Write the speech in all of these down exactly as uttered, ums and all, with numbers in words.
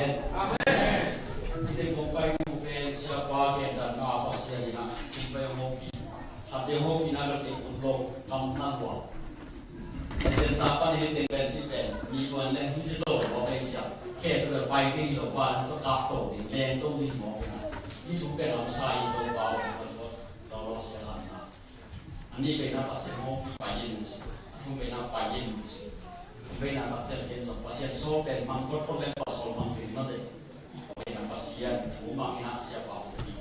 Amen. Amen. Hih teng kong pai ding uh pen Siapa gendatna ah Pasian in ah thum vei hong hopih, khat vei hong hopihna bek kei ut lo, kammal lua. Tua teng tawh pan hih teng pen cih pen mi kuan leng hih ci to lo pen cia, khe tua bel pai ding hi lo, van tawh kah to ding, leng to ding hi mawk. Hih thu pen hamsa hi, Topa aw, lawlawsia hang na. A nih veina Pasian hong hopih pai in ci, a thum veina pai in ci. Thum veina tak ciang ken zong Pasian sawl pen mangkot phot leh pasal mang ding mah teh. Thum veina Pasian thu mang in ah Siapa hong hopih.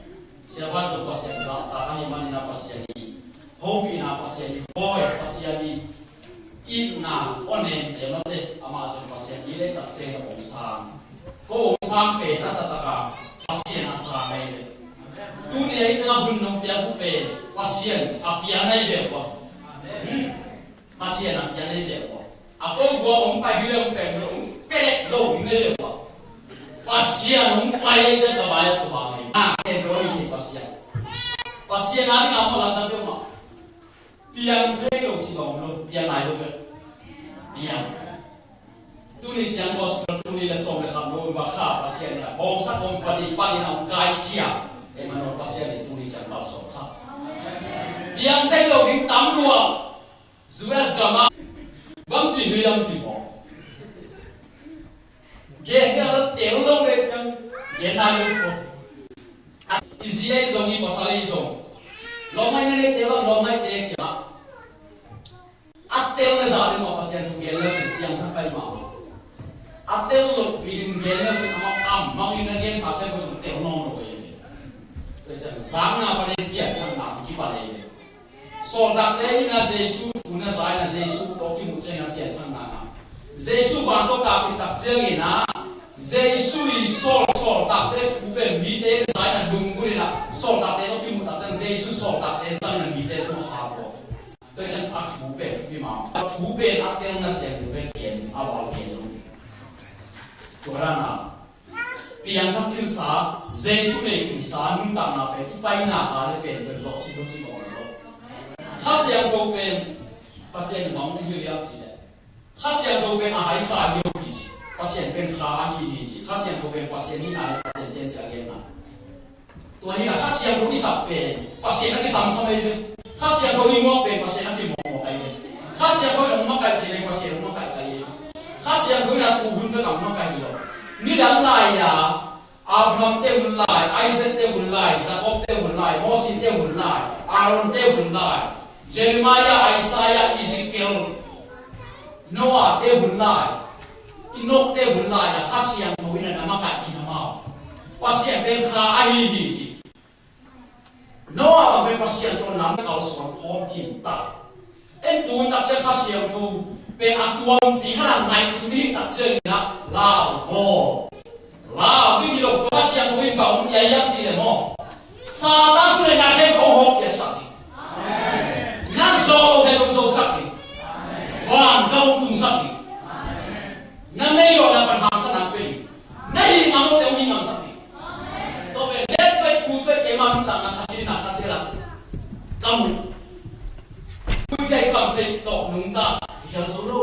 Siapa zong Pasian zahtak ahih manin ah Pasian i hopihna, Pasian i voi, Pasian i itna, aw, nen te mah teh, amah zong Pasian i leh tak ciang a hong sang. Ko hong sang pen a taktak a Pasian a sang ahi ve. Tuni a hih teng a hun nong piak uh pen Pasian a pian ahi ve ua. Hmm. Pasian a pian ahi ve ua. A ko gua hong pai hi leh hong pai hi leh hong pia leh lo ding ahi ve ua. Pasian hong pai ahi ciang ka bai a tua hang ahi. A ken lo ahi thei Pasian. Pasian a ding a hong lamdang peuhmah. Piang thei lo ci bang om lo, piang nai lo peuh. Piang. Tuni ciang gospel tuni le sawm le khat lo, va kha Pasian in a bawngsak hong pan in, pan in a hong kaikhia. Emmanuel Pasian in tuni ciang kalsuansak. Piang thei lo ding tam lua. U S gam ah bang ci nuih lam ci maw. Gen a tel lo ve ciang gen nai lo ko. I zi ahi zong, i pasal ahi zong, lawmngaihna neite bang lawmngaihte kiangah a telna zah ding mah Pasian thu gen le cin piangthak pai mah. A tel lo pi ding gen le cin amah a mang in a gensate ko zong tel nawn lo ve. Tua ciang zakna pan in piangthakna kipan ei ve. Sawltakte in a Jesu thu na za in a Jesu tawh kimuh ciangin a piangthakna ngah. Jesu van tawh kah khit tak ciangin a Jesu i sawl, sawltakte thu pen mite na za in a lunggulh in a sawltakte tawh kimuh tak ciang Jesu sawltakte za in a mite tawh kha tua. Tua ciang a thu pen thupi mah. A thu pen a telna ciang pen ken a val ken lo. Tua dan a piangthak khinsa, Jesu nei khinsa nuntakna pen i paina a le pen pen lawh ci lawh ci lawh lo. Kha Siangtho pen Pasian in bang hong hilh hiam cih leh, Kha Siangtho pen a hai kha hi hi ci. Pasian pen kha ahi hi ci. Kha Siangtho pen Pasian hihna le Pasian pian ci a genna. Tua hi a Kha Siangtho i sak pen Pasian a kisamsam ahi ve. Kha Siangtho i muak pen Pasian a kimawkmawk ahi ve. Kha Siangtho in hong makaih cih pen Pasian hong makaih ahi ve. Kha Siangtho in a tu hun bek a hong makaih hi lo. Nidang lai-a Abraham te hun lai, Isaac te hun lai, Jacob te hun lai, Moses te hun lai, Aaron te hun lai, Jeremiah, Isaiah, Ezekiel, Noah te hun lai, Enoch te hun lai a Kha Siangtho in a na makaih khin amau. Pasian pen kha ahi hi ci. Noah bang pen Pasian tawh nam kalsuan khawm khin ta. En tu tak ciang Kha Siangtho pen a tuampi khat a ngaihsun ding tak ciangin a lau maw. Lau ding hi lo, Kha Siangtho in bang hong pia hiam cih leh maw, Satan thu le na khem hong hawlkhiatsak ding. Na zawh loh khem hong zosak ding. Van gam hong tungsak ding. Na neih lawhna pan hangsan hong pia ding. Na hih ngam loh teng hong hih ngamsak ding. Tua pen let tua i pu tua i keima nuntakna ka sinna ka tel a ka muh. Pu thei kham thei tawh nungta hi khial zo lo.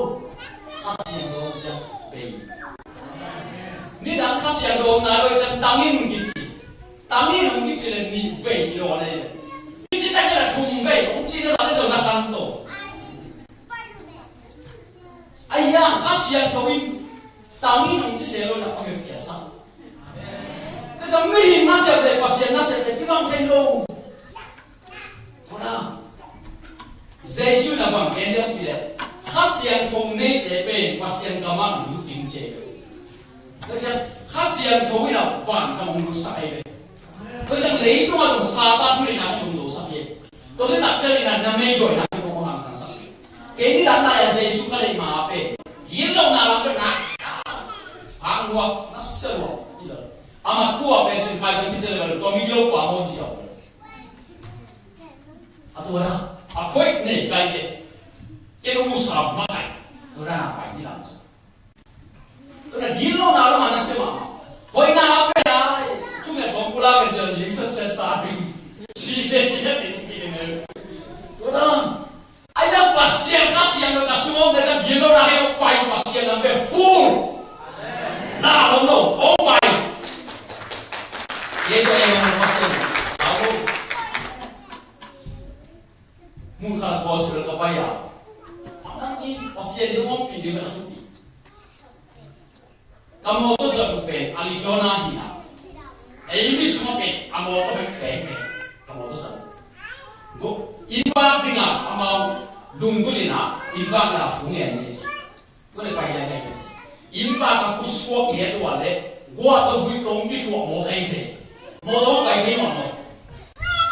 Kha Siangtho ciang bei. Nidang Kha Siangtho nai lo ciang tang in hong kici. Tang in hong kici le nih vei kidawn ei le. Kici tak in a thum vei hong ci na zah le zong na khan to. Ahi hang Kha Siangtho in tang in hong ci se lo in a hong hepkhiatsak. Tua ciang mihing nasep le Pasian nasep le kibang thei lo. Tua na Jesu in a bang gen hiam cih leh Kha Siangtho neite pen Pasian gam ah lut ding ci. Tua ciang Kha Siangtho in a van gam hong lutsak ahi ve. Tua ciang leitungah zong Satan thu le na hong lutsak hi. Tua hi tak ciangin a na meidawina hong hangsansak hi. Kei nidang lai-a Jesu ka deih ma pen gitlohna lam pen na hang lua, na sia lua hi lo. Amah kua pen cin khai dang kicin le tua mi gilo pa maw hi sia. A tua na a phoih nei kai ve. Ken usa makai. Tua na pai ni lam. Tua na gitlohna lamah na sia mahmah. Hoihna a pia lai. Thunget kong pula ka cian ding sa sia sa ding. Si le sia le si le. Tua na. Ai la Pasian Kha Siangtho ka sung om te ka gitlohna hei pai Pasian lam pe full. La hong lo. Hong pai Ka mawtaw zat uh pen Arizona hi a, ei mi sungah pen a mawtaw hek pek pen ka mawtaw zat uh. Inn vak dingah amau lunggulh in ah inn vak dingah thu ngen ni ci. Tua leh pai lian hi ci. Inn vak a pusuak lian tua leh guah tawh vuih tawh kithuah mawk ahi ve. Mawtaw pai thei mawk lo.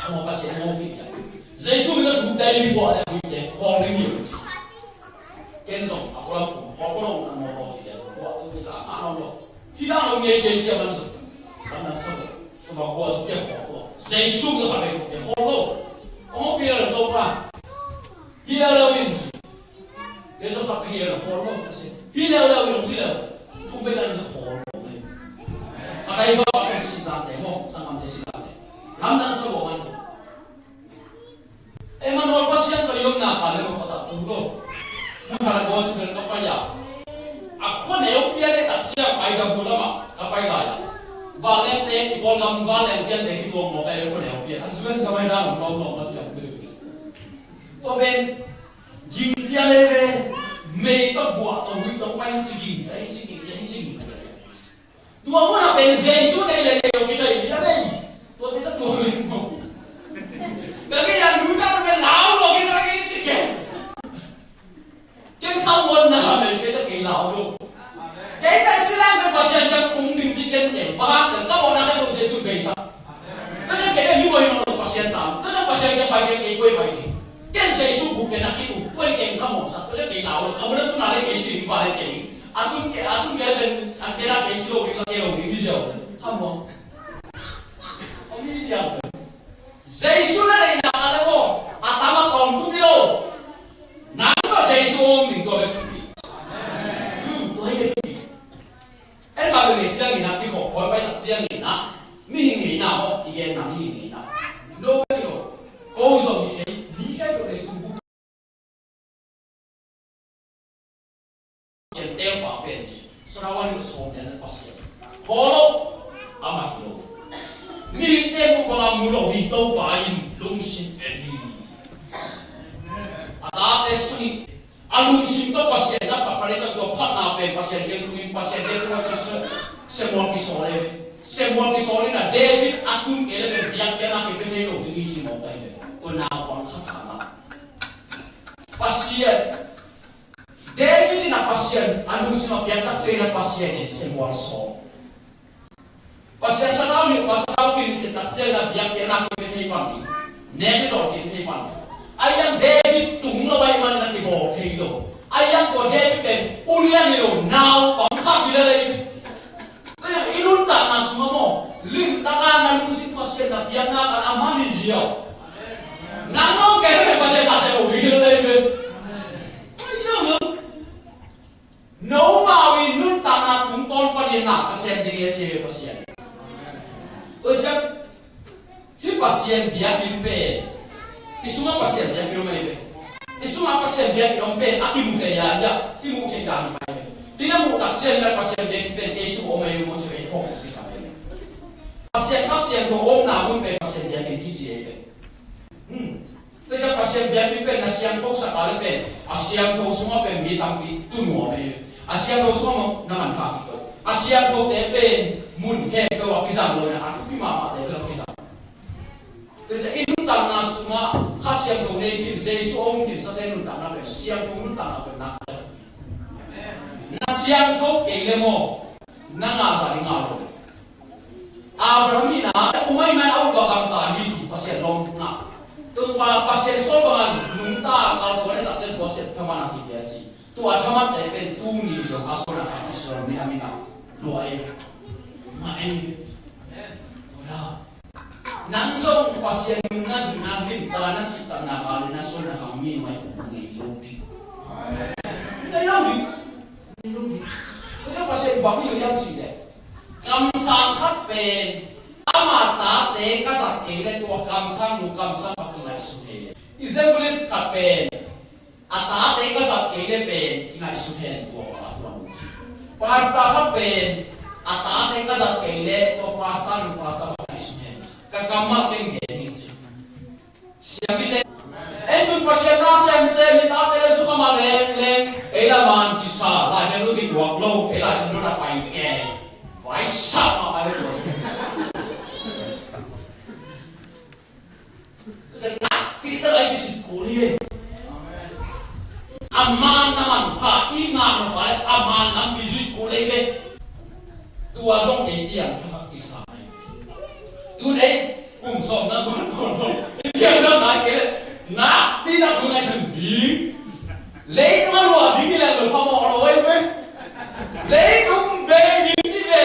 Amau Pasian mawk ding hi a. Jesu min a thu dai mi guah leh vuih tawh khawl ding hi lo ci. Ken zong a kulam kum khawl kulam a mawtaw ci lian guah tawh vuih tawh a mawk lo. Hi dan lo ngei ngei ci a man zong. Kan nan sa lo. Tua guah zong pia khawl lo. Jesu min a khat vei zong pia khawl lo. Amau pia lo Topa. Hi leuleu in ci. Kei zong khat ka hi leuleu khawl lo ka si. Hi leuleu in ci leu. Thong pei dan khawl lo. Ka kai va ka si zang te maw, sangam te si zang te. Lamdang sa lo man. Emmanuel Pasian tawh i omna ka leh ka tak tung lo. Mun khat a gospel ka pai a. A khuaneu pian le tak ciang pai Daegu lamah ka pai lai a. Vanleng te i Kawlgam vanleng pian te kituak mawk a, khuaneu pian. A zues ka pai dan om lo lo ma ciang. Tua pen ging pia lele, mei tawh guah tawh vuih tawh pai ci ging, ci ging, ci ging. Tua munah pen Jesu nei le nei lo kithei pia lei. Tua te ka tua lei maw. Ka kei a nu ta pen lau lo kithei ci ging. Ken khamuanna mei kei ta kei lau lo. Kei pen silang pen Pasian ka kum ding ci ken te. Bahang ken ka mawhna ken lo Jesu beisa. Ka ken kei ken hi mawh hi mawh lo Pasian tam. Ka ken Pasian ken pai ken kei koi pai ding. Ken Jesu buk ken a kik uh. Tua ken khamuan sa. Ka ken kei lau lo. Khamuan tu na le kei si ding va le kei ding. A tun kei, a tun kei pen, a kei la kei si lo ding, la kei lo ding hi ziau. Khamuan. Om hi ziau. Jesu na le na ka le mo. A tam a tawm tu pi lo. Nang tawh Jesu om ding tua bek thupi. Hmm, tua hi bek thupi. En kha bek ciangin ah, kikhop khawi pai tak ciangin ah, mihing ngeina maw, i genna mihing ngeina. No bek hi lo, ko zong hi thei, mi khempeuh leitung bup cian teng pa pen ci. Sarawan in sawm nen Pasian. Khaw lo, amah hi lo. Mihingte mu bangah mu lo hi Topa in lungsim en hi. A tate sung a lungsim tawh Pasian na phat phat le ciang tua phatna pen Pasian kiang tungin Pasian kiang tungah ciang Sa-, Samuel kisawl e. Samuel kisawl in a David a tun kei le pen biakpiakna kipia thei lo ding hi ci mawk ahi ve. Tua naupang khat hang a Pasian, David in a Pasian a lungsim a piang tak ciangin a Pasian in Samuel sawl. Pasian sathau nih, Pasian sathau nih, khit tak ciangin a biakpiakna kipia thei pan ding, nek le dawn kipia thei pan ding. Ahi hang David tung lo ahih manin a kibawl thei lo. Ahi hang tua David pen ulian hi lo, naupang khat hi lel hi. Tua hi hang i nuntakna sungah maw, limtak a na lungsim Pasian na piakna khat a man hi ziau. Nang lo kei le Pasian na seh lo hi lel hi. Tua hi hang Nomau in nuntakna tungtawn panin na ka sem ding hi a ci hi Pasian. Tua ciang hih Pasian biakinn pen i sungah Pasian biakinn om ahi ve. I sungah Pasian biakinn om pen a kimu thei a, a kimu thei dan hi pai ve. Hih na muh tak ciangin a Pasian biakinn pen kei sung om ahi ve maw ci ve, hong kisam ahi ve. Pasian, Pasian tawh omna mun pen Pasian biakinn kici ahi ve. Hmm. Tua ciang Pasian biakinn pen na siangtho sak a le pen a siangtho sungah pen mi tampi tu nuam e. A siangtho sungah na manpha kik lo. A siangthote pen mun khempeuh ah kizang lo in a thupi mahmahte bek ah kizang. Tua ciang i nuntakna sungah Kha Siangtho nei khin, Jesu a um khinsate nuntakna pen siangtho nuntakna pen nak a thupi. Na siangtho kei le maw, na ngah zah ding ngah lo. Abraham in a, um ahih manin a utpa gamta hi ci, Pasian lawm ngah. Tua pa Pasian sawl bangin nungta kalsuan in a takciang Pasian thaman a kipia ci. Tua thamatte pen tuni dong a suan a khang a suan ni a min a lua ei. Ngah ei. Nang zong Pasian nungna zuihna limtak a na cihtakna kal in a suan a khang mi nuai uh ngei lo ding. Ngei lo ding. Tua ciang Pasian bang hi lo hiam cih leh, kamsang khat pen ama tate ka zat kei leh tua kamsang nu kamsang pa kingaihsun thei. Evangelist khat pen a tate ka zat kei leh pen kingaihsun hen tua pa tua nu ci. Pastor khat pen a tate ka zat kei leh tua pastor nu pastor pa kingaihsun hen. Ka kammal ken gen hi ci. Siamite. En tun Pasian na semsem hi tate le zu kha mah lengleng ei la man kisa Lai Siangtho Kituak lo, ei Lai Siangtho na pai kei. Vai sap mah pai lo. Nakpi tak lai kisit kul hi. A man na manpha i ngah nop a, a man lam kisit kul hi ve. Tua zong kei piangthak kisa hi. Tun ei kum sawm na kum sawm i piangthak nai kei leh nakpi tak kul nai sun ding. Leitung a luah ding hi leh lungkham mawk lo ei ve. Leitung bei ding ci ve.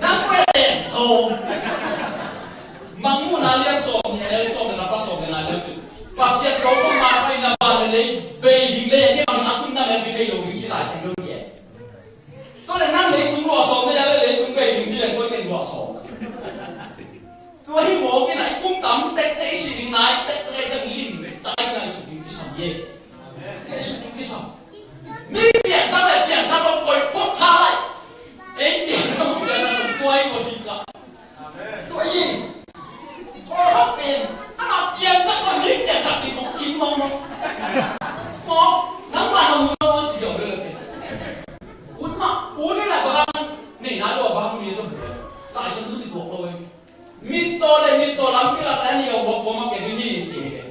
Nang kua leh sawm. Mangmuhna lian sawm nih, a neu sawm le na pa sawm le na neu sawm. Pasian ko ko ma pai na ba le lei bei ding le ke mang a tung na le bi thei lo ding ci Lai Siangtho ke. Tua le nang leitung luah sawm le ya le leitung bei ding ci le koi ke luah sawm. Tua hi mawk in a i kum tam tek tek i si ding nai tek tek i lim tek i nai suk ding kisam ye. Tek suk ding kisam. Mi piangthak le piangthak lo koi kop tha lai. Ei piangthak lo piangthak lo tua i ko ding ka. Tua hi. Ko hak pen. Ama piangthak lo hi piangthak ding ko kim mong mong. Mong. Nang fa nang mong mong ci ziau le le. Ut ma ut le na bang. Nei na lo bang mi lo. Lai Siangtho kituak lo ei. Mittaw le mittaw lam kilak le ni a wak wak ma ke ding hi ci hi.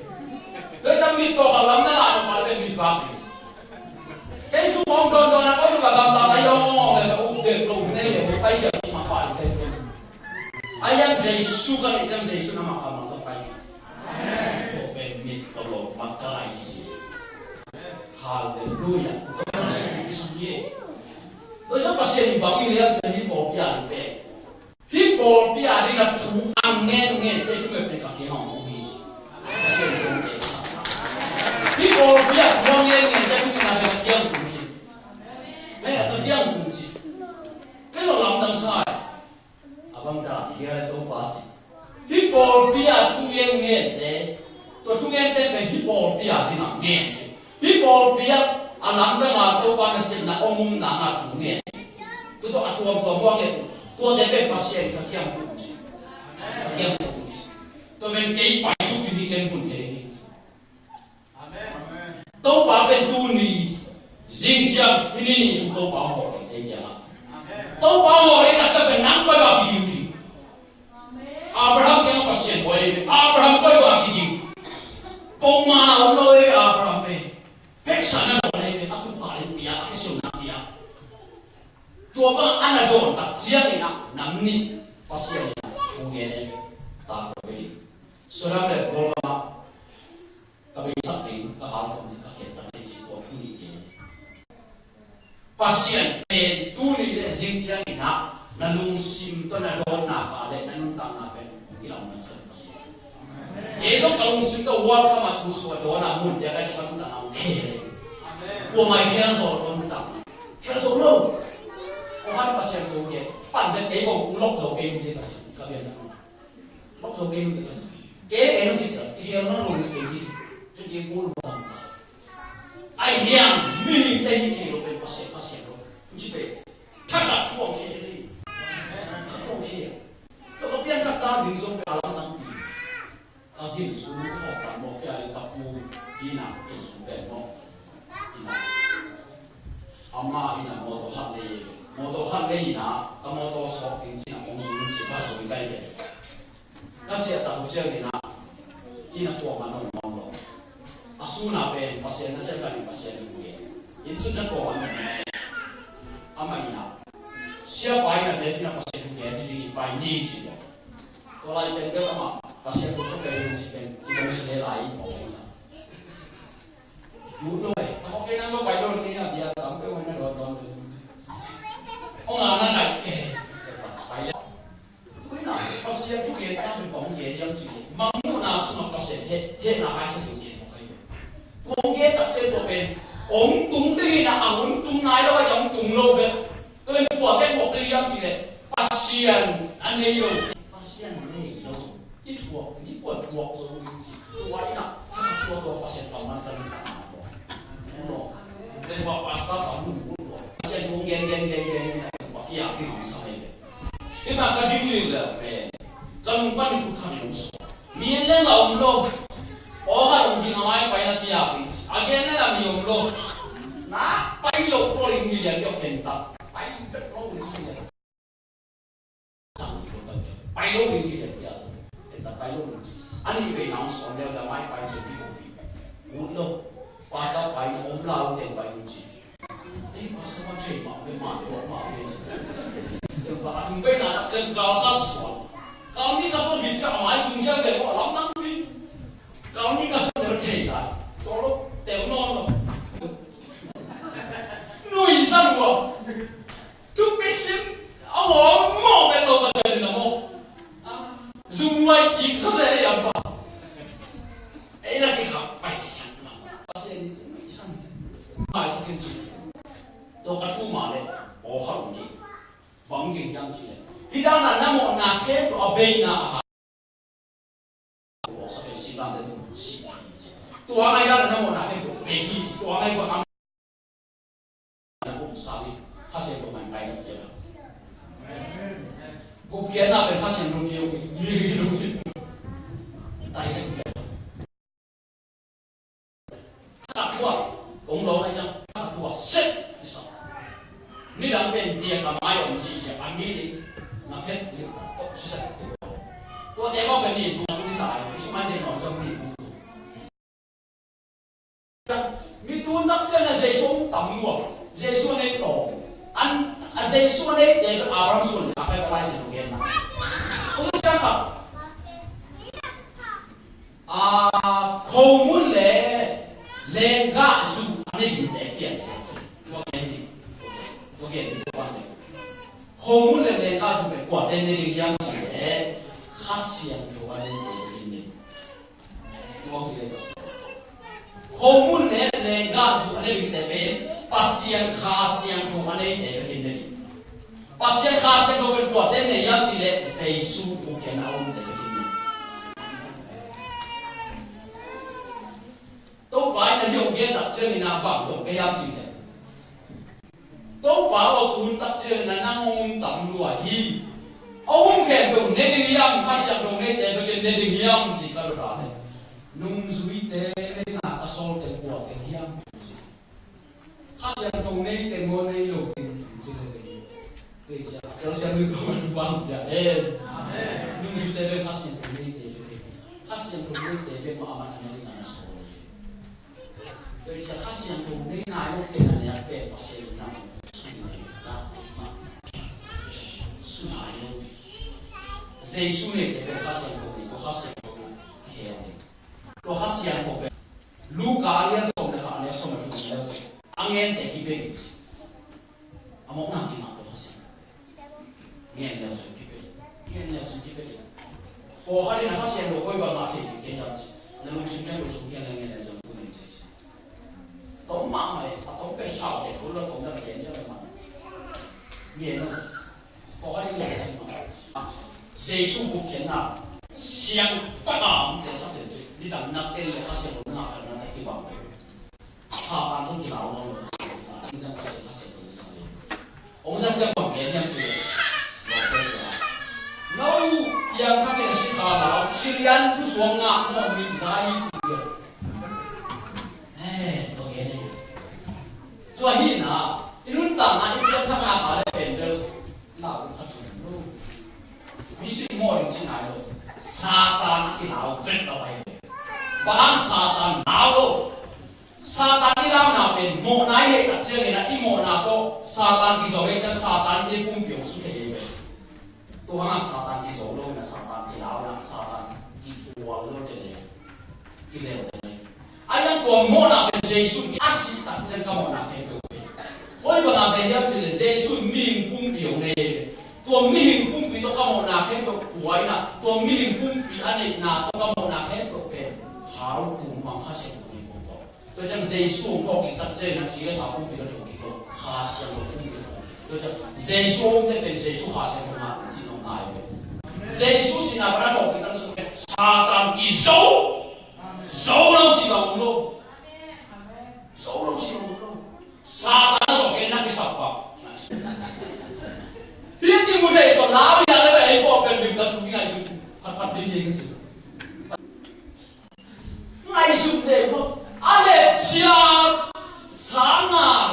Tua ciang mittaw khat lam na lah na pal le mit vak hi. Kei su hong dawn dawn a koi ka gam ta lai hong hong le ka up dek lo ne le pai kia ma pai te te. A yang Jesu ka le ciang Jesu na ma ka ma ka pai. Ko pe mittaw lo ma ka lai ci. Hallelujah. Ko na su ni sang ye. Tua ciang Pasian bang i liam ciang hi pawlpi a ni pe. Hih pawlpi a ding a thu a ngen ngen te thu bek pen ka kiang a om hi ci. Pasian kong te. Hih pawlpi a thu a ngen ngen te thu bek pen ka kiang om hi ci. Hei, ka kiang om hi ci. Kei zong lamdang sa e. A bang ta, hia le Topa ci. Hih pawlpi a thu ngen ngen te Tua thungen ten pen hih pawlpi a ding a ngen ci. Hih pawlpi a a lamdang a Topa nasepna hong umna a thu ngen ci. Tua tua a tuamtuam hua ngen. Tuate pen Pasian ka kiang tung ci. Ka kiang tung ci. Tua pen kei paisuk ding hi ken hun kei hi. Amen. Topa pen tuni zing ciang hih ni nih sung Topa hong hawh ding kei kiangah. Topa hong hawh ding a ciang pen nang koi bang hi ding. Abraham kiang Pasian koi, Abraham koi bang hi ding. Pongman a om lo e Abraham pen. Peksa na dawn e, a kumpha in pia, a khesiamna pia. Tua bang a na dawn tak ciangin a, nam nih Pasian in a thu ngen e, ta koi ding. Sodom le Gomorrah ka beisak ding, ka halkhum ding, ka khentat ding cih tua thu nih kei. Pasian pen tuni le zing ciangin ah na lungsim tawh na dawnna pah le na nuntakna pen kilamdang sa Pasian. Kei zong ka lungsim tawh World Cup a thu sua dawn a mun tia ka zong ka nuntakna hong khel. Kuamah i khel zo lo ka nuntakna. Khel zo lo. Kong han Pasian thu kei pan vet kei kong lok zo kei mun tia Pasian ka bian na. Bang zo kei nung kei kei nung kei kei hel nung nung kei kei kei kei kul bang. Ai hiang mihingte hi thei lo pen Pasian Pasian lo. Kuci pe. Thakhat thuang kei le. Thakhat thuang kei. Tua ka pian khat tang ding zong pe a lam nang pi. Ka gin su nu ka hawk kan mawk pia le ka pu. Ina ka gin su pen mawk. Ina. Ama ina motor khat le. Motor khat le ina. Ka motor sawk ding cina kong su nu ci ka su kai le. Ka ciah tak uh ciangin ah, inn ah kuamah nong nuam lo. A sun ah pen Pasian nasem khat in Pasian thu ngen. Inn tun ciang kuamah nong nuam lo. Amah in ah, siapa in ah biakinn ah Pasian thu ngen ding in pai ni ci lo. Tua lai pen bek amah Pasian thu thupei ding ci pen kidong si le lai in mawk ding sa. Yu lo eh. Ako kei nang lo pai lo kei na bia tam pe wan na lo don lo. Ong a na nai ke. Pai le. Tuina Pasian thu gen ta pen kong gen diam ci. Mangmuhna sungah Pasian he, hehna hai sa thu gen mawk ahi. Kong gen tak cian tua pen ong tung ding in a, a ong tung nai lo a, ong tung lo pen. Tua pen kua gen mawk ding diam ci le. Pasian a nei lo. Pasian a nei lo. I thuak, i puan thuak zo in ci. Tua in a, tua tua Pasian kammal kan ta. Tua. Tua pastor pa mun mun tua. Pasian thu gen gen gen gen gen. Tua i a pi hong sa mai. Hih bang ka ding lil le pen ka lung pan i kut khat i hong suak. Mi en leng a om lo. Aw khat hong ding a mai pai na ti a pen. A gen leng a mi om lo. Na pai lo lo ding hi lian kio khen ta. Pai vet lo ding hi lian. Pai lo ding hi lian kio. Khen ta pai lo ding. A nih vei na hong sawn leh a mai pai ciang pi ko pi. Ut lo. Pastor pai na om lau teng pai ut ci. Ei, pastor ma thei mah ve, ma tuak mah ve. Teng pai a tung vei na tak ciang kal kha suan. Kal nih ka suan hi ciang a mai tung ciang ve ko a lam nang pi. Kal nih ka suan leh thei lai. Tua lo, tel nawn lo. Nuihzat uh a. Thupi sim a, a mawh vet lo Pasian in a mawh. Zumhuai kik zaw zel ei a pa. Ei la kikhap paisak lo. Pasian in nuihzat. Maisak in ci. Tua ka thu mah leh aw kha ung kik. Bang kik hiam cih leh, hih dan a na mawhna khempeuh a beina a ha. Tua ngai dan a na mawhna khempeuh bei hi ci. Tua ngai bang a na kum sa hi. Kha Siangtho ngai tai na kik a. Gupkhiatna pen Kha Siangtho kik a, mi hi lo hi. Tai na kik a. Thakhat thu ah kong dawng ahih ciang thakhat thu ah sep i sa. Nidang pen biak a mai om sisia a mi ding na phet ding tawh sisia. Tuate mah pen ni tung a tung ta i sumai ding om ciang ni tung. Mi tun tak ciang a Jesu hong tam lua, Jesu a nei tawm. An a Jesu a neite pen Abraham suan le khak a Lai Siangtho genna. Tung ciang khat A, khomun le lenggah zu a ne dingte pian sia. Tua gen ding. Tua gen ding tua ne. Khomun le lenggah zu pen kuate ne ding hiam cih leh Kha Siangtho a neite ding ne. Tua gen ding. Khomun le lenggah zu a ne dingte pen Pasian Kha Siangtho a neite ding ne. Pasian Kha Siangtho pen kuate nei hiam cih leh Jesu gupkhiatna a omte bek hi. Topa in a hih hong gen tak ciangin a bang dong ka hiam cih leh, Topa aw, tun tak ciangin a nang hong um tam lua hi. A um khempeuh ne ding hiam, Kha Siangtho neite bek in ne ding hiam cih ka dot a leh, nungzuite, neihna ka sawlte kuate hiam? Kha Siangtho nei teng maw, nei lo teng ci le teng. Tua ciang a telsiam ding tua man bang pia hen. Nungzuite pen Kha Siangtho neite pen, Kha Siangtho neite pen mah a man a man ding a na sawl hi. Tua ciang Kha Siangtho nei nai lo teng a nek pen Pasian in na sum nai ta mah. Sum nai lo. Jesu neite pen Kha Siangtho nei, tua Kha Siangtho nei. Tua Kha Siangtho pen Luka a lian sawm le khat, a neu sawm le thum en leu cin, a ngente kipia ding ci. A mawhna kingah tua Kha Siangtho. Ngen leu cin kipia ding. Ngen leu cin kipia ding. Pawlkhat in a Kha Siangtho koi bang ngah thei ding kei hiam ci. Na lungsim khempeuh sung khia leh ngen leu cin kum en ci. Tawm mahmah e, a tawm pen sau te kul lo, tawm dan gen ciang mahmah. Ngen lo. Jesu gupkhiatna siang taka om telsak den cih, nidang na tel le Kha Siangtho na ngah khat na tel kibang. Satan zong kilau lo. Ong zat ciang bang gen hiam cih leh, no piang kha kei na si kha lau, si lian thu suang ngah mawh mi za hi cih leh. Eh, tua gen hi. Tua hi na, i nuntakna i piangthakna kha le pen bel lau kha cin lo. Misi maw ding ci nai lo. Satan a kilau vet lo ai. Bang hang Satan lau lo. Satan i launa pen mawhna i neih tak ciangin a i mawhna tawh Satan kizo hi ciang Satan i pumpi hong su thei hi. Tua hangah Satan kizo lo in a Satan kilau in a Satan kikhual lo te le. Kileu te le. A iang tua mawhna pen Jesu in a sih tak ciang ka mawhna khempeuh pen. Koi bangah pen hiam cih leh Jesu in mihing pumpi hong nei ve. Tua mihing pumpi tawh ka mawhna khempeuh pua in a, tua mihing pumpi a neihna tawh ka mawhna khempeuh pen hau tung mang Kha Siangtho hi kong tawh. Tua ciang Jesu hong phawk kik tak ciang a ci a sa pumpi ka thawh kik lo. Kha Siangtho pumpi ka thawh kik. Tua ciang Jesu hong te pen Jesu Kha Siangtho ngah cih nong ngai ve. Jesu sihna pan a thawh kik tak ciang pen Satan kizo. Zo lo cih bang om lo. Zo lo cih bang om lo. Satan a zawh kei na kisap bang. Hih kimu thei tawh lau hi a le pen ei pawh pen lim tak tum hi ngaihsun phatphat ding hi ka ci. Ngaihsut ve maw? A lepcia sang a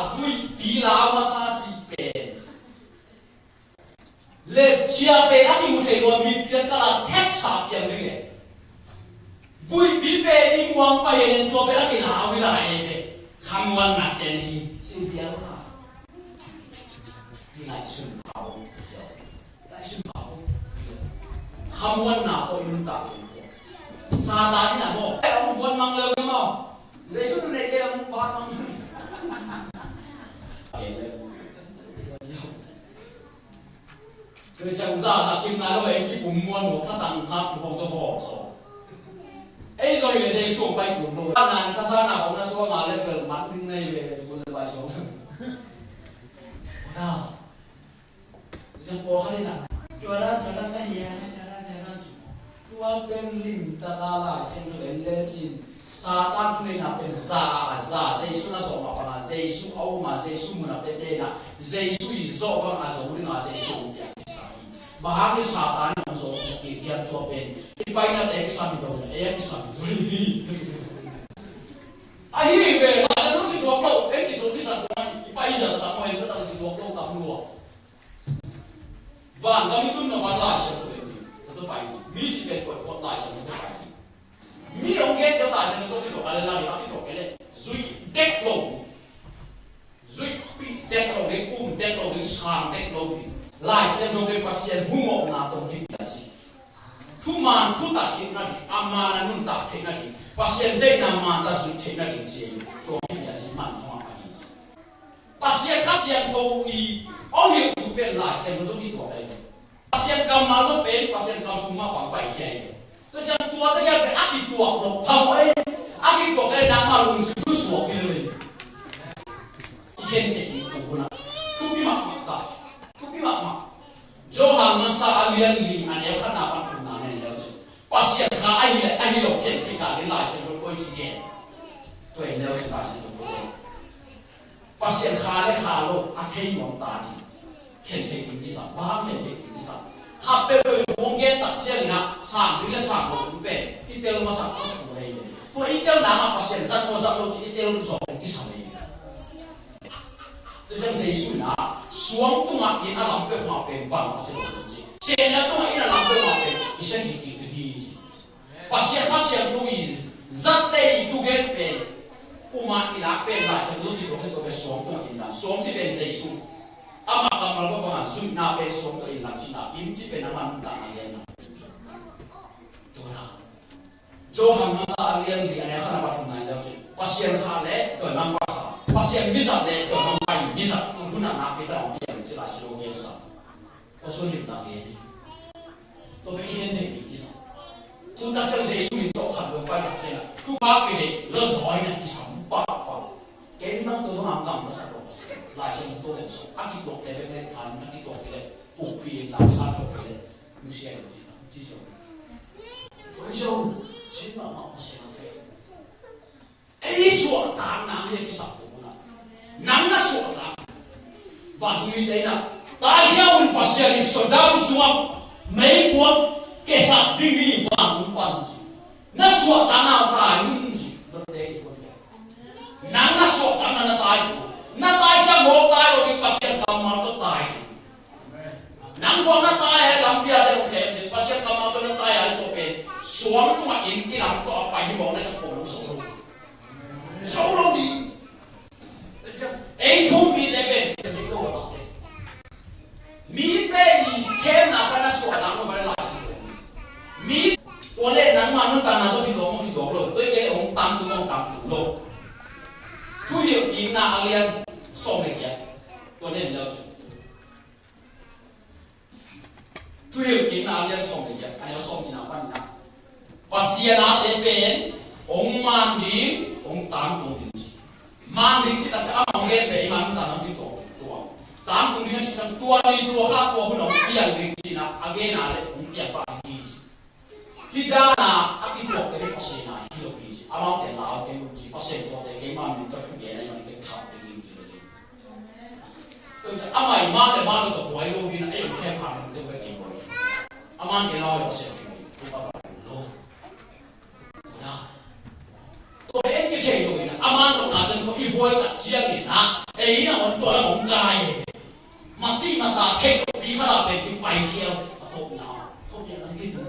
Lepcia pen a kimu thei lo a, mi pian kal a theksa piang ding e. Vuihpi pen i muang pai e nen, tua pen a kilau i lai e ve. Khamuanna ken hi, sin piang a. Hi lai sun pau. Lai sun pau. Khamuanna tawh i nuntak in. Satan in a maw. Ai, hong buan mang leu maw. Jesu nu ne ke la mu buan mang. Kei ciang za za kim nai lo, ei kipum muan lo, khatang hak hong to ho so. Ei zoi le Jesu pai kun lo. Nan ka sa na hong na so ma le bel man ding nei le bul le bai so. Na. Kei ciang pawl khat in a. Tua dan, tua dan ka hia, tua dan, tua dan. Tua pen limtak a Lai Siangtho en lecin Satan thuneihna pen za a za, Jesu na zawh mah bang a, Jesu a um a, Jesu mun a pia te in a, Jesu i zawh bang a zo ding a, Jesu a um piak i sa hi. Bang hang i Satan in a zo kik hiam tua pen i paina te i sam i dong, e i sam i dong. Ahi ve, Lai Siangtho kituak lo, e kituak i sa tua i pai i sa ta mo e ta kituak lo ta lo. Van gam i tunna pan Lai Siangtho pen ni, na tua pai ni. Mi ci pen koih koih Lai Siangtho tua pai ni. Mi hong gen tua Lai Siangtho tua kituak a le la ding a kituak kei le. Zuih dek lo. Zuihpih dek lo ding, um dek lo ding, sang dek lo ding. Lai Siangtho pen Pasian humawhna tawh kipia ci. Thuman thutak theihna ding, a man a nuntak theihna ding, Pasian deihna man ta zuih theihna ding ci. Tua kipia ci man hong a hi ci. Pasian Kha Siangtho i hong hilh thu pen Lai Siangtho tawh kituak ahi. Pasian kammal zong pen Pasian kam sung mah bang pai hi ahi. Tua ciang tua ta kiat pen a kituak lo phamawh ahi. A kituak le nangmah lungsim thu suak hi lo hi. I khen theih ding tua hun ah thupi mahmah ta. Thupi mahmah. Johan Masa a lian li a neu khatna pan thumna na en leu cin Pasian Kha ahi le ahi lo khen theih ta ding Lai Siangtho koi ci gen. Tua en leu cin Lai Siangtho koi. Pasian Kha le kha lo a thei nuam ta ding. Khen thei ding kisam, bang khen thei ding kisam. Khat peuhpeuh in hong gen tak ciangin ah sang ding le sang lo ding pen i tel masak tak tu lei le. Tua i tel nang ah Pasian zat maw zat lo ci i tel zawh ding kisam lei. Tua ciang Jesu in ah suang tungah in a lam peuhmah pen bang a ci lo ding ci. Sian a tungah in a lam peuhmah pen i sia kik ding hi ci. Pasian Kha Siangtho i zatte i thugen pen, uma i lak pen Lai Siangtho kituak hi tua pen suang tungah in lam. Suang ci pen Jesu. Amah kammal bang bangah zuihna pen suang tungah in lam cihna, inn ci pen amah nuntakna lianna. Tua na. Johan Masa a lian li a neu khatna pan thumna en leu cin Pasian Kha le dawimangpa kha, Pasian mizat le dawimangpa i mizat, tu hun ah nakpi tak hong piang ci Lai Siangtho gen sa. Tua sung limtak ngen hi. Tua pen i khen thei ding kisam. Tu tak ciang Jesu min tawh khat lo pai tak ciang a thupha kineih lo zaw in a kisam pahpah. Kei nang tua bang a kam ka sa tua ka sa. Lai Siangtho tua pen sawm a kituak te bek le khan a kituak te le pukpi in lam sa tua te le nusia lo ci ci zo. Oi zo, sin mahmah Pasian a pe. Ei suahtak nang hi a kisap ko na. Nang na suahtak. Vantung mite in a, taihia un Pasian in Sodom sungah meipuak kesak ding hi vantung pan ci. Na suahtak na tai un ci. Lotte i puan. Nang na suahtak na na tai ko. Na tai cia mawk tai lo ding Pasian kammal tawh tai. Nang bang na tai a lampi a te hong khem ding, Pasian kammal tawh na tai a le tua pen suang tungah in kilang tawh a pai hi bawk na ciang ko lo so lo. So lo ding. Ei thu mite pen mite i khemna pan a suahtak lo pan a lai si lo. Mi tua le nangmah nuntakna tawh kituak mawk kituak lo, tua i kei le hong tangtung mawk tangtung lo. Thuhilhkikna a lian sawm le giat. Tua nen leu cu. Thuhilhkikna a lian sawm le giat, a neu sawm nihna panin ah, Pasian ate pen hong man ding, hong tangtung ding ci. Man ding ci tak ciang amah hong gen pen i man ding tangtung ding tua, tua. Tangtung ding a ci ciang tua ni tua kha tua hun a hong piang ding ci-in ah a gen a le hong piang pah ding hi ci. Hih dan a a kituak pen Pasian a hi lo hi ci. Amaute lau kei un ci, Pasian tuate keimah min tawh thugen a i man kei thau ding hi ci lo ding. Tua ciang amah i mah le mah lo tawh buai lo ding a, ei hong khem kha ding te bek i buai. Aman kei lau le Pasian kei lo ding, tua ka lo. Tua en kithei lo in a, aman lo na teng tawh i buai tak ciangin a, ei in a hong tua la hong kai. Mati mata thei lo pi kha la pen kipai Michael a tawpna khuamial lam khin.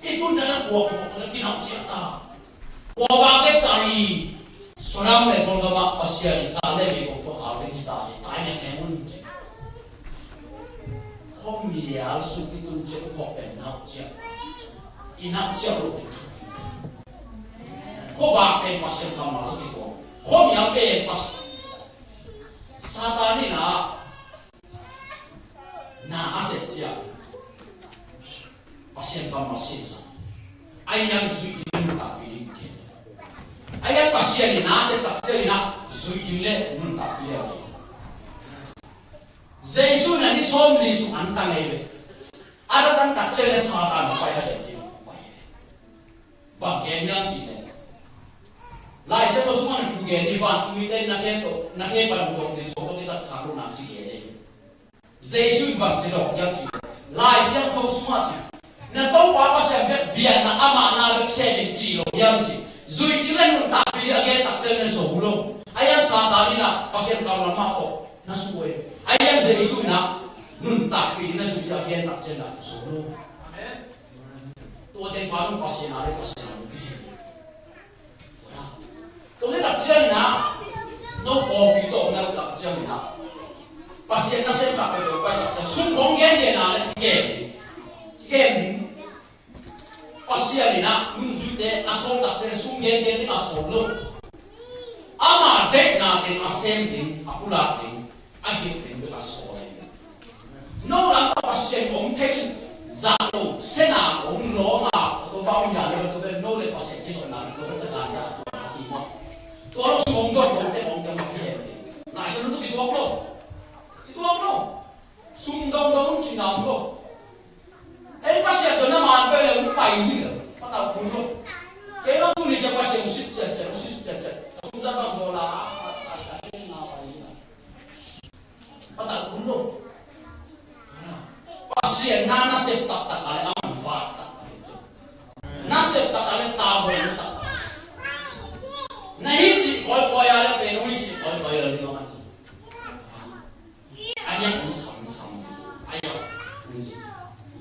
I tun dan a khua khua khat a kinauh ciah ta. Khua vak dek ta hi. Sodom le Gomorrah Pasian in ka le mi kong ko hau dek hi ta hi. Tai neng neng un ci. Khuamial sung i tun ciah i khua pen nauh ciah. I nauh ciah lo ding. Khuavak pen Pasian kammal lo kituak. Khuamial pen Pasian. Satan in a na a sep ciang Pasian kammal sinsa. Ahi hang zuih ding le nuntakpih ding khen. Ahi hang Pasian in na a sep tak ciangin a zuih ding le nuntakpih ding khen. Jesu in a ni sawmli sung an tang ei ve. A na tang tak ciangin a Satan a pai a sep ding a pai ei ve. Bang gen hiam cih leh, Lai Siangtho sungah na thu gen hi, vantung mite in na khe tawh, na khe pan hong dawng ding, suang tawh kitat khak lo na ci gen hi. Jesu in bang ci dawng hiam cih leh, Lai Siangtho sungah ci, na Topa Pasian bek biakna amah na bek sem in ci lo hiam ci. Zuih ding le nuntakpih ding a gen tak ciangin na zo lo. Ahi hang Satan in a Pasian kammal mah tawh na suai. Ahi hang Jesu in a nuntakpih ding na zuih ding a gen tak ciangin na zo lo. Tua teng pa zong Pasian a le Pasian a lungkithei. Tua hi tak ciangin ah, no pawlpi tawh na tak ciangin ah, Pasian nasem tak peuh pai tak ciang sum khawng gengen a le kikem ding. Kikem ding. Pasian in ah nungzuite a sawl tak ciang sum gengen ding a sawl lo. Ama deihna teng a sem ding, a pulak ding, a hilh ding bek a sawl hi. No lam ah Pasian om thei zah lo, sena om lawm a, tua bang om ya le tua bek no le Pasian kizopna tua bek takan ya tua a ki mawh. Tua lo sum om dong dong te om te mawh hi hen. Lai Siangtho kituak lo. Kituak lo. Sum dong dong cihna om lo. Ei Pasian tawh na man pai le hong pai hi lo. Patau kul lo. Kei bang tuni ciang Pasian hong sit ciatciat, hong sit ciatciat. Ka sum zat bang dawl a, a, a, a, a, na pai hi lo. Patau kul lo. Pasian na nasep taktak a le a man vak taktak hi. Nasep taktak a le tavuan taktak. Na hi cih kawikawi a le pen hong hi cih kawikawi lo ding a man. A yak hong samsam. A yak hong ci.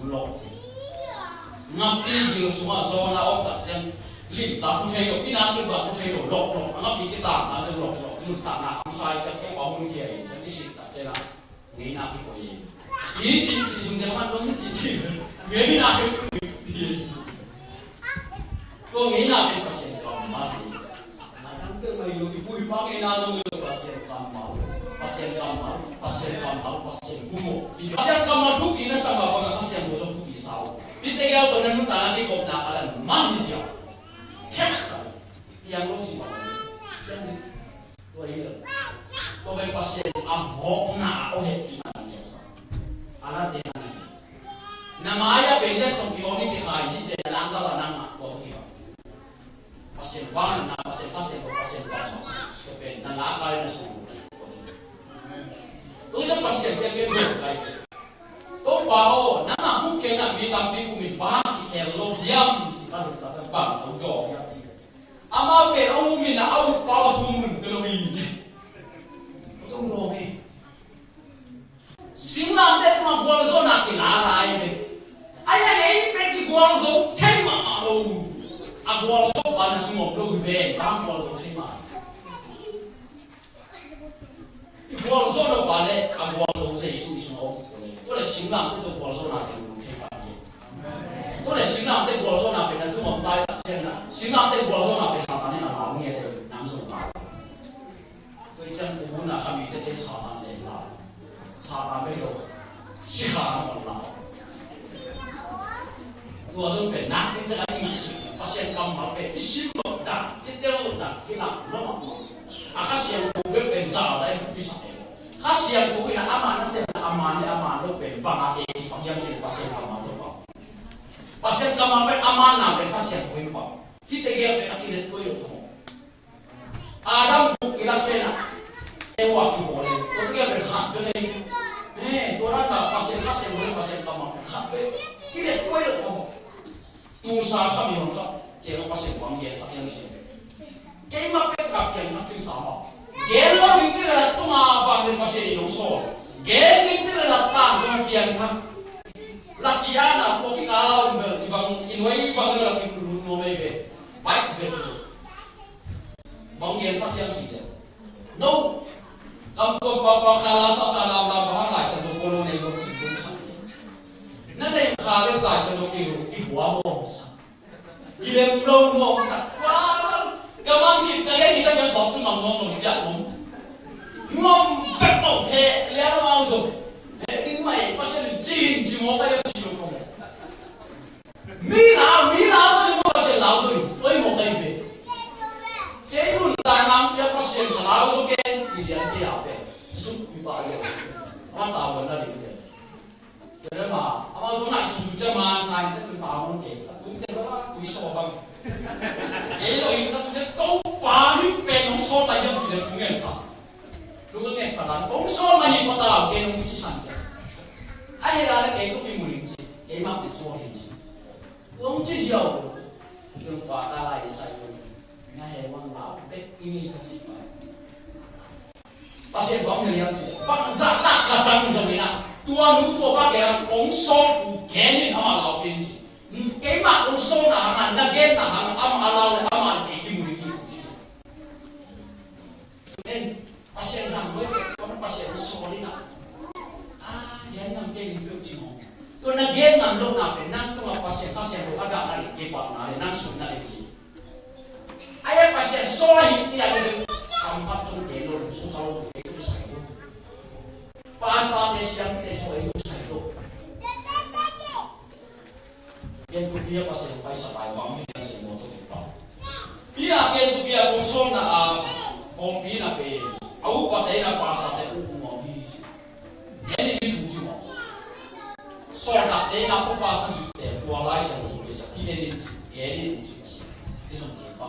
Hong lawh. Ngapi gil sungah zawn a om tak ciang limtak hong thei lo. Inn ah limtak hong thei lo. Lawh lawh. A ngapi kitamna ciang lawh lawh. Nuntakna hamsa i ciang Topa hun khia i ciang i sik tak ciang a ngeina kikoih i. I ci ci sung ciang man zong i ci ci. Ngeina kikoih i. Tua ngeina pen Pasian kammal hi. A dang peuhmah hi lo, i pu i pa ngeina zong hi lo, Pasian kammal, Pasian kammal, Pasian kammal, Pasian gum aw. Pasian kammal thupi na sa mah bangin Pasian gum zong thupi sa uh. Hihte gel tawh na nuntakna kikopna a lan man hi ziau. Thek sa. Piang lo ci bang. Piang ding. Tua hi lo. Tua pen Pasian a mawkna a hong hehpihna a piangsak. A na te na hi. Na mai-ah pen letsong i om i kikhai zihziah na langsa zah nangmah tua tawh kibang. Pasian vangliatna, Pasian Kha Siangtho, Pasian vangliatna. Tua pen na lak a le na sung. Tua hi ciang Pasian kiang gen dawng kai. Topa aw, nangmah gupkhiatna mi tampi um in bang kikhel lo hiam? Ci a dong tak bang a dawng hiam ci. Amau pen a um in a, a utpa aw sung mun pia lo hi ci. Tua dong dawng hi. Singlamteh tungah gualzawhna kila lai ve. Ahi hang ei pen kigualzo thei mahmah lo. A gualzo pa na sung om lo hi ve, bang gualzo thei mah. I gualzo lo pa le a gualzo Jesu i sung om. Tua le singlamteh tawh gualzawhna teng thei mah hi. Tua le singlamteh gualzawhna pen na tung om tai tak ciang na, singlamteh gualzawhna pen Satan in a lau ngiat e, nang zong lau. Tua ciang tua hun a kha mite pen Satan len lau. Satan pen lo sikha na hon lau. Tua zong pen nak ding te lai i ngaihsut. Pasian kammal pen i sim loh dan, i tel loh dan, i lam lo mah. A Kha Siangtho pen pen zaza i thupi sak e. Kha Siangtho in a ama nasepna a man le a man lo pen bang a e ci pang hiam cih leh Pasian kammal lo pang. Pasian kammal pen a manna pen Kha Siangtho in pang. Hihte gel pen a kilet tuai lo pang. Adam guk kilak pen a Eva kibawl in, tua tawh kiang pen khat bek ei. He, tua dan a Pasian, Pasian, Pasian kammal pen khat bek. Kilet tuai lo kha maw. Tungsa kha mi hong kha, kei ka Pasian kuang gensak hiam ci. Keimah bek ka piangthak ding sa maw. Gen lo ding ci leh la tunga vang ding Pasian in hong sawl. Gen ding ci leh la tangtung piangthak. Laki a na tua kikal a om bel i vang, i nuai i vang bel laki lulun nuam ei ve. Baih bel. Bang gen sak hiam cih leh, no, kam tuam pau pau kha la sa sa lam lam bang hang Lai Siangtho polo nei lo cih dong sak. Na nei kha le Lai Siangtho ki lo ki bua lo sak. Kilem lo mawk sak. Tua bang ka man khit ka gen hi ka gen sawt tu ngam nuam lo ciah om. Nuam vek lo he lian mau zo. He ding mai Pasian in ci in ci mawk ka gen ci lo ko. Mi lau, mi lau zo ni mawk Pasian lau zo ni. Oi mawk ka hi ve. Kei hun ta nang pia Pasian ka lau zo ken i lian kei a pe. Suk mi pa lian. Ama ta wan na ding lian. Tua leh amah, amah zong ngaihsun ciang man sa in teh tun pau mawk kei. Tun teh bang tui saw bang. Kei lo in tun teh Topa hi pen hong sawl mah hiam cih leh thu ngen pah. Thu ka ngen pah lai. Hong sawl mah hi pah ta kei hong ci san ciang. A hi lai leh kei thu kimu ning ci. Keimah hong sawl hi ci. Hong ci ziau. Tua pa ka lai sai lo. Nga he wang lau bek i ni ka ci pah. Pasian kong hiliam ci. Bangzah tak ka sang zong in ah, tua nu tua pa kei ah kong sawl thu gen in amah lau pin ci. Keimah kong sawlna hang ah, na genna hang ah, amah a lau le amah le kei kimu ding hi ci. Amen. Pasian zang lua kei, kong Pasian kong sawl in ah. Ah, yan nam kei lim peuh ci mawk. Tua na gen man lohna pen nang tungah Pasian Kha Siangtho a dahna le kei pahna le nang sumna le hi. Ahi a Pasian sawl ahi ti a le bel kam khat zong gen lo, sukha lo, ei tu sai lo. Pastor te siam te zong ei tu sai lo. Gen tu pi a Pasian paisa pai bang hi a zong mo to pa. Pi a gen tu pi a kong sawlna a kong pi na pe a upa te na pastor te u kong hi. Gen in mi thu ci mawk. Sawltakte na upa sangihte tua Lai Siangtho le sa pi en in ci, gen in ci ka si. Ti zong ti pa.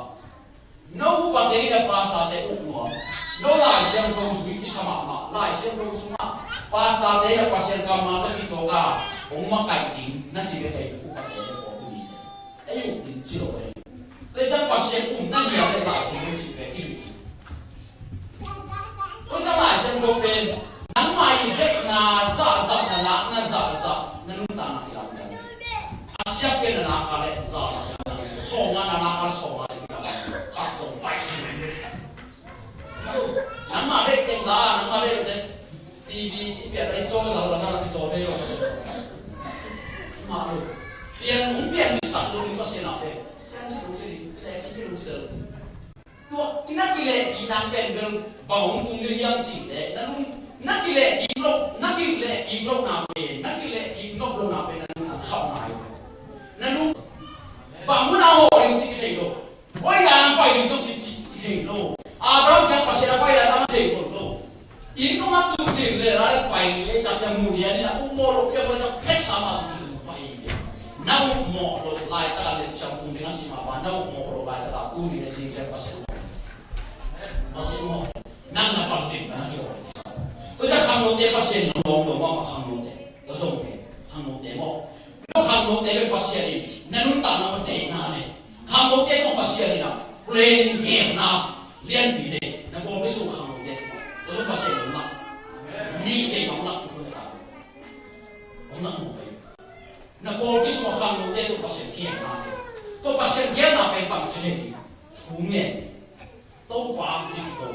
No upate in a pastorte uk nuam. No Lai Siangtho zui kisa mahmah. Lai Siangtho sungah pastorte in a Pasian kammal tawh kitawk a hong makaih ding na ci vek ei upate le pawlpi mite. Ei uk ding ci lo ei. Tua ciang Pasian um na lian le Lai Siangtho cih pen i zui ding. Tua ciang Lai Siangtho pen nangmah i deihna zahzah, na lakna zahzah, na nuntakna kilamdang. A siat pen na lak a le zahzah kilamdang. Sawm a na lak a sawm a le kilamdang. Khat zong pai. Nangmah deih teng la, nangmah deih teng. TV i pian a i caw zahzah na lak i caw thei lo. Mah lo. Pian, hong pian sak lo ding Pasian a pen. Pian sak lo ding, le ki lo ding. Tua, na kileh kik nang pen bel bang hong tung ding hiam cih leh, na nung, na kileh kik loh, na kileh kik lohna pen, na kileh kik nop lohna pen, na nung a khauh nai. Na nung, bang mun a hawh ding cih thei lo. Voi dan a pai ding zong cih thei lo. Abraham kiang Pasian a pai dan a thei lo. Inn kong a tuk lim le lai pai ei tak ciang mu lian in a ukmawh loh piang pai ciang phet sa mah tuk lim pai ei. Na ukmawh loh laitak a lim ciang kum ding a ci mah bang na ukmawh loh laitak a tu ni le zing ciang Pasian mawh. Pasian mawh. Nang na pang lim na ki awh. Tua ciang khangnote Pasian nang lawm lawm mah khangnote. Tua zong pe khangnote mawh. Tua khangnote le Pasian in na nuntakna mah theihna le. Khangnote tawh Pasian in a planning, gemna lianpi nei. Na pawlpi sung khangnote tawh Pasian hong lak. Ni kei bang lak thu kun ta. Hong lak mawk pai. Na pawlpi sung khangnote tawh Pasian gemna nei. Tua Pasian gemna pen bang ci thei ni. Thu ngen. Topa hong ci kiko.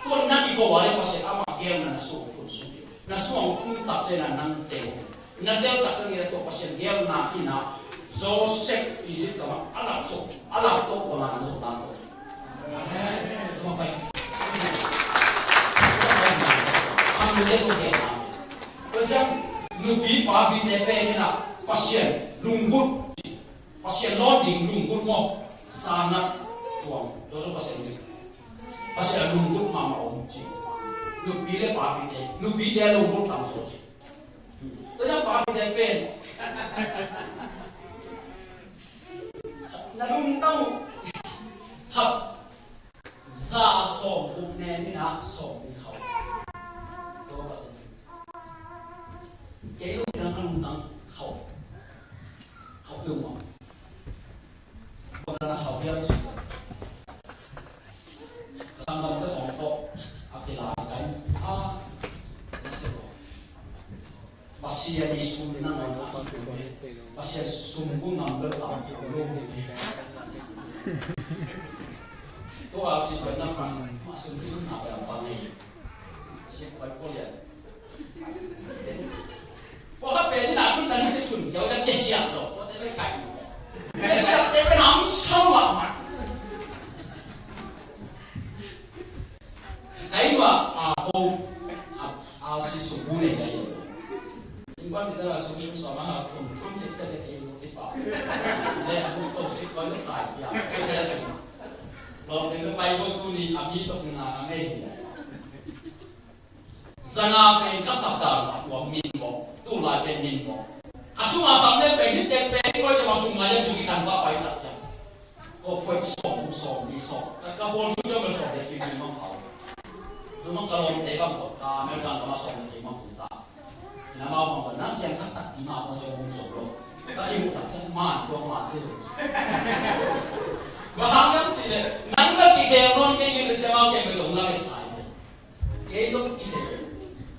Tua na kiko a le Pasian amah gemna na sung thun sung. Na sung thun tak ciang a nang teu. Na tel tak ciang in a tua Pasian geelna in a Joseph Egypt gam ah a lap sawm, a lap tawh bang a nang zong lap tawh. Tuma pai. Khangnote tawh geelna. Tua ciang nupi papite pen in a Pasian lunggulh, Pasian lawn ding lunggulh maw? Sangat tuang. Tua zong Pasian ding. Pasian lunggulh mahmah om ci. Nupi le papite, nupite lunggulh tam zaw ci. Tua ciang papite pen na lungtang uh. Khap za sawm uk ne mi na sawm mi khauh. Tua Pasian. Kei zong na ka lungtang khauh. Khauh peuhmah. Bang na khauh hiam ci. Sanggamte khawng tawh a kilai kai. A, na se ko. Pasian i sum na ngawn a tawh Pasian sum gu nam bel tam lo ni. Tua si bel na pa ma sum sum na bel fa ni. Si pai ko lian. Ko ka pen na tun tan si tun kiau ja kesiat lo. Ko te pai kai. Kesiat te pen am sau la ma. Kai nua a ko a si sum gu ne kai. Innkuan kita la sum sum sama ha kum kum kita de kai lo ti pa. Le a kum to si ko lo kai ya. Kesiat te. Lawm ding ka pai ko tuni a mi tawh kingak a ngei hi. Zanga pen ka sap dan a tua min vawh, tu lai pen min vawh. A sung a sam le pen hi tek pen ko te ma sung ngai a tu ki kan pa pai tak ciang. Ko phoih sawm, sawm, ni sawm. Ka, ka bawl thu ciang pen sawm le ki min mang pau. Lu mang ka lawmte bang ko, ka American ka ma sawm le ki mang pau ta. Ina mau bang ko, nang piang khat tak i ma ko ciang hong zong lo. Ka ki mu tak ciang man, tua man ciang. Bang hang nang ci le, nang na ki keng non kei ni le ciang mau keng pen zong la le sai le. Kei zong ki keng.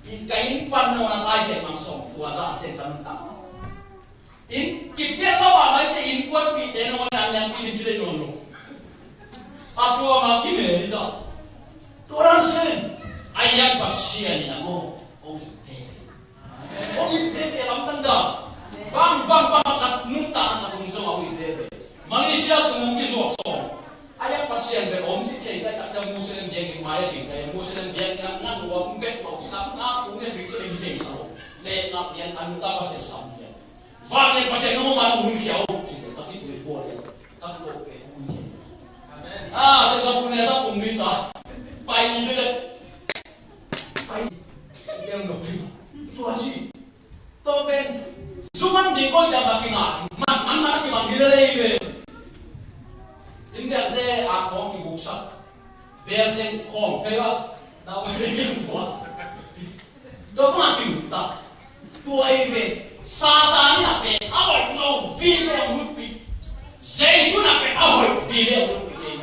In ka inn pan no na tai keng mang sawm, tua za sen ka nung tak. In kipiak lo a mai ci innkuanpihte nangawn in an lianpi ding hi lei nawn lo. A tua ma kine hi ta. Tua dan sin a ian Pasian in a maw hong it veve. Hong it veve lamdang dan. Bang bang bang a ka nuntakna ka tung zong a hong it veve. Malaysia tung hong kizuak sawm. A ian Pasian pen om ci thei ta i tak ciang Muslim biakinn mai a ding ta i Muslim biakinn a ngan uam vet lo i lam na tung ne ding ci in thei sa lo. Le ngak biakinn a nuntak Pasian sam biakinn. Vang le Pasian nong om a nong hun khia uh, ci le, ka kipui pua le, ka kiko pe hun khia. Ah, Singapore ne sa pung ni ta. Pai ni le. Pai. Yang dok ni. Itu aji. To pen. Suman di ko jam baki ma. Man, man, man ki bang hile le ibe. India te a khong kibuksak. Bel teng khong pe ba. Na wa le yang tua. Tua bang a kimu ta. Tua i ve Satan in a pen a hoih lo vive a hong lutpih. Jesu in a pen a hoih vive a hong lutpih.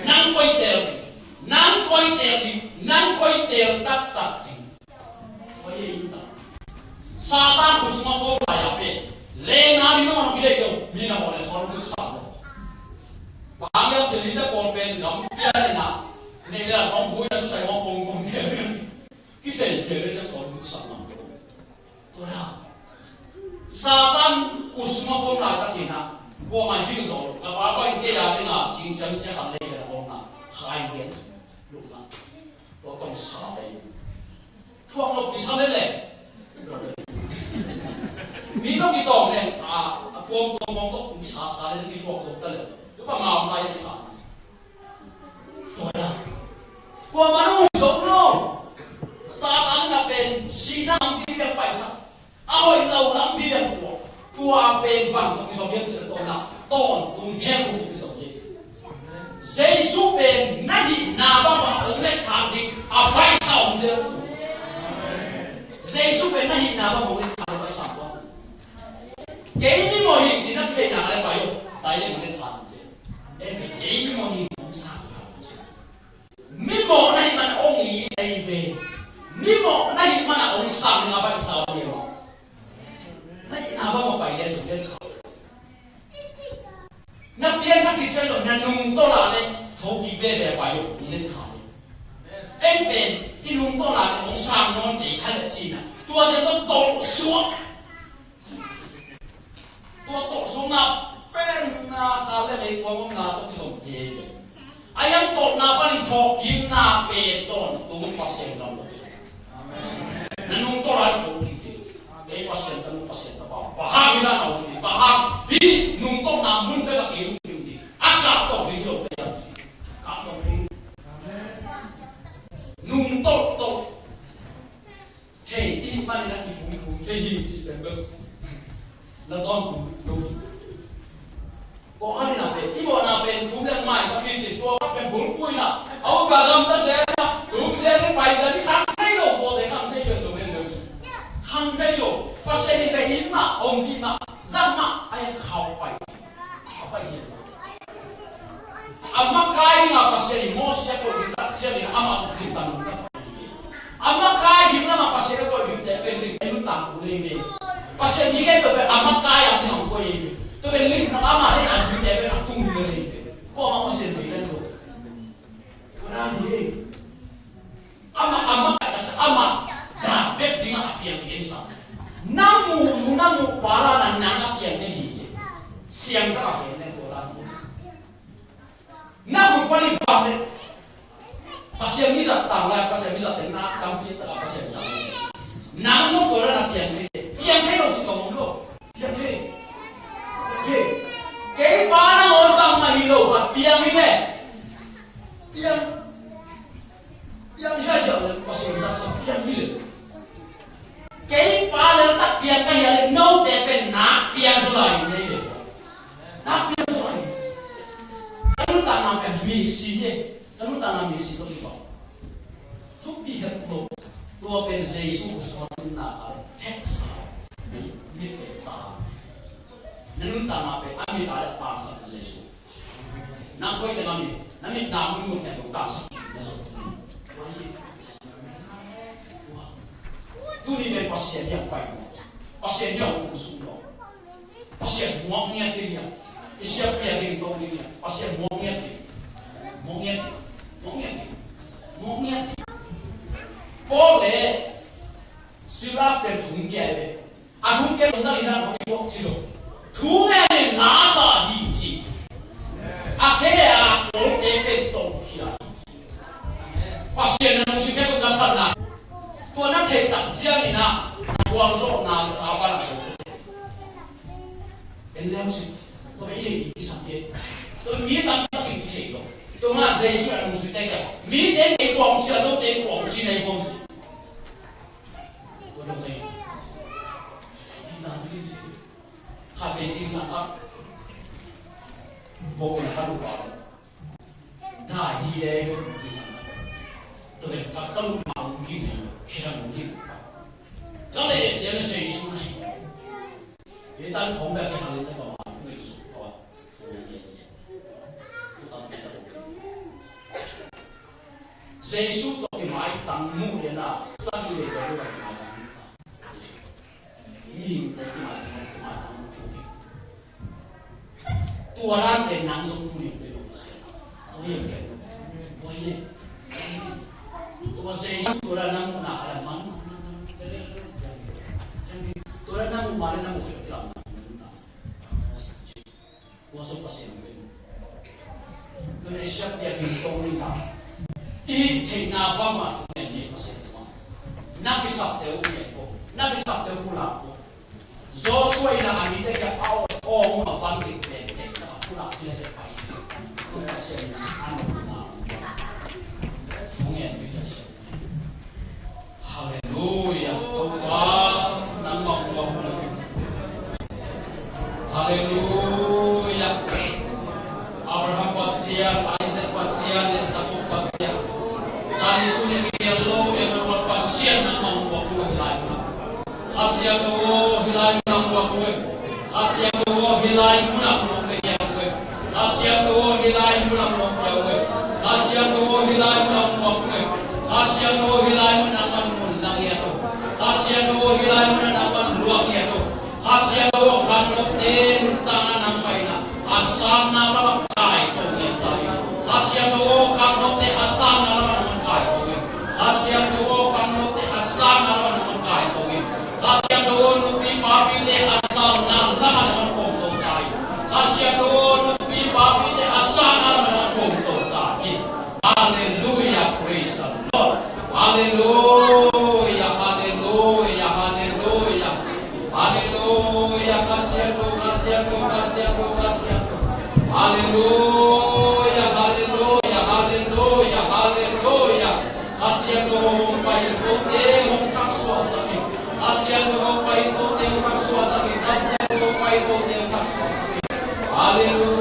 Nang koi tel ding, nang koi tel ding, nang koi tel taktak ding. Koi e in ta. Satan khut sung a pom lai a pen lengna ding mah hong kilei deuh mi na hong leng sawt hong lut sa lo. Bang hiam ci lin ta pom pen lam pia le na. Nei le a hong bui na su sai hong pom pom zel. Kithei thei le sawm lut sak lam lo. Tua dan Satan khut sung a pom laitakin ah kuamah hilh zo lo. Ka pa pai kei a ding a cingciang ciang khat lei le a pom na khai gen lo na. Tua tong sa lei. Thuak lo kisa lei lei. Mi tawh kitawng leng a, a tuamtuam hong tawh kisa sa lei, mi thuak zo ta lei. Tua pa ma om lai kisa. Tua dan. Kuamah nung zo lo. Satan na pen sihna lampi piang paisak. A hoih lo lampi piang tua. Tua pen bang tawh kizom hiam cih leh tawntung, tawntung khempeuh tawh kizom hiam. Jesu pen na hihna bangmah hong let khak ding a paisa om deuh. Jesu pen na hihna bangmah hong let khak ding a paisa om. Kei mimawh hi ci na theihna le pai uh, tai le mawh le than ci. Em, kei mimawh hi hong sang kha ci. Mimawh na hih man hong it ei ve. Mimawh na hih man hong sang na pai sau ni maw. Na hihna bang mawh pai le cu le kha. Na pian kha kit ciang lo na nung tawh la le tho kik veve pai uh le kha le. Em pen i nung tawh la le hong sang nawn kei kha le ci na. Tua le tawh tawh suak. Tua tawh sungna pen na kha le mei kuang omna tawh kizom thei. A yang tawhna panin thawhkikna pen tawntung Pasian lam tawh kizom. Na nung tawh lai thawhkik thei. Kei Pasian ka nung Pasian ka pa. Bang hang hi na na um thei. Bang hang hi nung tawhna mun bek a kei nung kim thei. A kah tawh hi lo bek a thei. Kah tawh hi. Nung tawh tawh. Thei i hih manin a kiphungphung thei hi cih peuhpeuh na tawntung lo hi. Pawlkhat in a pen i mawhna pen thum le maisak hi cih tua khat pen bulphuh in a, a upa gamta zel in a, tum zel in pai zel in khang thei lo, pawlte khang thei peuh lo men lo cih. Khang thei lo, Pasian in pen in mah, om in mah, zat mah, a in khauh pai. A pai hi. A makai ding a Pasian in Moses a koih ding tak ciangin amah ding tanun tak pai hi. A makai ding lam a Pasian a koih dingte pen ding en nuntak uh nei ve. Pasian mi kei peuhpeuh a makai a ding a hong koih hi. Tua pen limtak a ama ding a zui te pen a tung hi lo hi. Kua mah Pasian mi pen lo. Tua dan hi. Ama, ama ka, ama dan bek ding a piang hi sa. Na mu, na mu para na nang a piang hi ci. Siang ka a piang hi tua dan hi. Na hun panin vang le Pasian mi zat tang lai, Pasian mi zat teng na tampi tak a Pasian zat. Nang zong tua dan a piang thei, piang thei lo ci ka mong lo. Piang thei. Piang thei. Kei pa na ngawn tang mah hi lo khat piang hi ve. Piang. Piang siasia le Pasian zat sa piang hi le. Kei pa le tak piang ka hia le note pen nak piang zaw lai hi le. Nak piang zaw lai. Ka nuntakna pen miksi hi. Ka nuntakna miksi tawh hi bang. Thupi het lo. Tua pen Jesu khuasung a nuntakna a le thek sa. Mi, mi pen ta. Na nuntakna pen a mit a le tangsak na Jesu. Na koi teng a mit, na mit na mun mun teng lo tangsak na zo. Tuni pen Pasian hiang pai lo. Pasian hiang ung sung lo. Pasian muak ngiat ding hiang. I siap pia ding tong ding hiang. Pasian muak ngiat ding. Muak ngiat ding. Muak ngiat ding. Muak ngiat ding. Paul le Silas pen thung kia ve. A thung kei zang in a hong i buak ci lo. Thu ngen in na sa hi ci. A khe a kolte pen tong khia hi ci. Pasian na nungsim kei kum na phat na. Tua na thei tak ciang in a na gualzawhna sa pa na zo. En leu ci. Tua i thei i sang kei. Tua mi tam tak i thei lo. Tua ma Jesu a nungsim kei. Mi ten kei kuang ci a lo ten kuang ci na i kuang ci. Tua dong ei. Ding dan ding thei. Khat vei singsang khat. Bawk in khat uh pau. Dai di le singsang khat. Tua le ka ka luk ma ung kin ne. Khedang ung kin. Ka le ya le sei su nai. Ye tan khong bek ka le ta ka ma ung le su ka wa. Tua tam ka. Jesu tawh kimaitang muh lian a, sagih vei tawh kimaitang muh ta. Mihingte kimaitang muh, kimaitang muh thuk hi. Tua dan pen nang zong tuni pen lo Pasian. Tua hi pen lo. Tua hi. Tua Jesu tua dan nang muh na, a man. Tua dan nang muh ma le nang muh khel kilam na. Tua zong Pasian pen. Tua leh siap dia ding tong ding a. I theihna bang mah thu ngen ni Pasian tua. Na kisapte uh ngen ko. Na kisapte uh pulak ko. Joshua in a mite kia a aw, aw, mun a van dik pen tek na pulak kila zet pai. Tua Pasian in a nopna. Thu ngen ni Pasian. Halleluia. Topa, nangmah hong muak. Halleluia. Abraham Pasian, Isaac Pasian, le Jacob Pasian. Zani tuni a kipial lo Emmanuel Pasian nangmah hong muak hong lai na. Kha Siangtho aw, hih lai mun ah hong muak hong e. Kha Siangtho aw, hih lai mun ah hong muak hong e. Kha Siangtho aw, hih lai mun ah hong muak hong e. Kha Siangtho aw, hih lai mun ah hong muak hong e. Kha Siangtho aw, hih lai mun ah nangman mun lang ngiat aw. Kha Siangtho aw, hih lai mun ah nangman luak ngiat aw. Kha Siangtho aw, khang nopte nuntakna nangmah in a, a sangna lamah kai to ngiat ta in. Kha Siangtho aw, khang nopte a sangna lamah nangman kai to ngiat. Kha Siangtho aw, khang nopte a sangna lamah nangman kai to ngiat. Kha Siangtho aw, nupi papite a sangna lamah nangman pom to ta in. Kha Siangtho aw, nupi papite a sangna lamah nangman pom to ta in. Halleluia, praise the Lord. Halleluia, halleluia, halleluia. Halleluia, Kha Siangtho, Kha Siangtho, Kha Siangtho, Kha Siangtho. Halleluia, halleluia, halleluia, halleluia. Kha Siangtho hong pai in kote hong thaksuah sak in. Kha Siangtho hong pai in kote hong thaksuah sak in. Kha Siangtho hong pai in kote hong thaksuah sak in. Halleluia.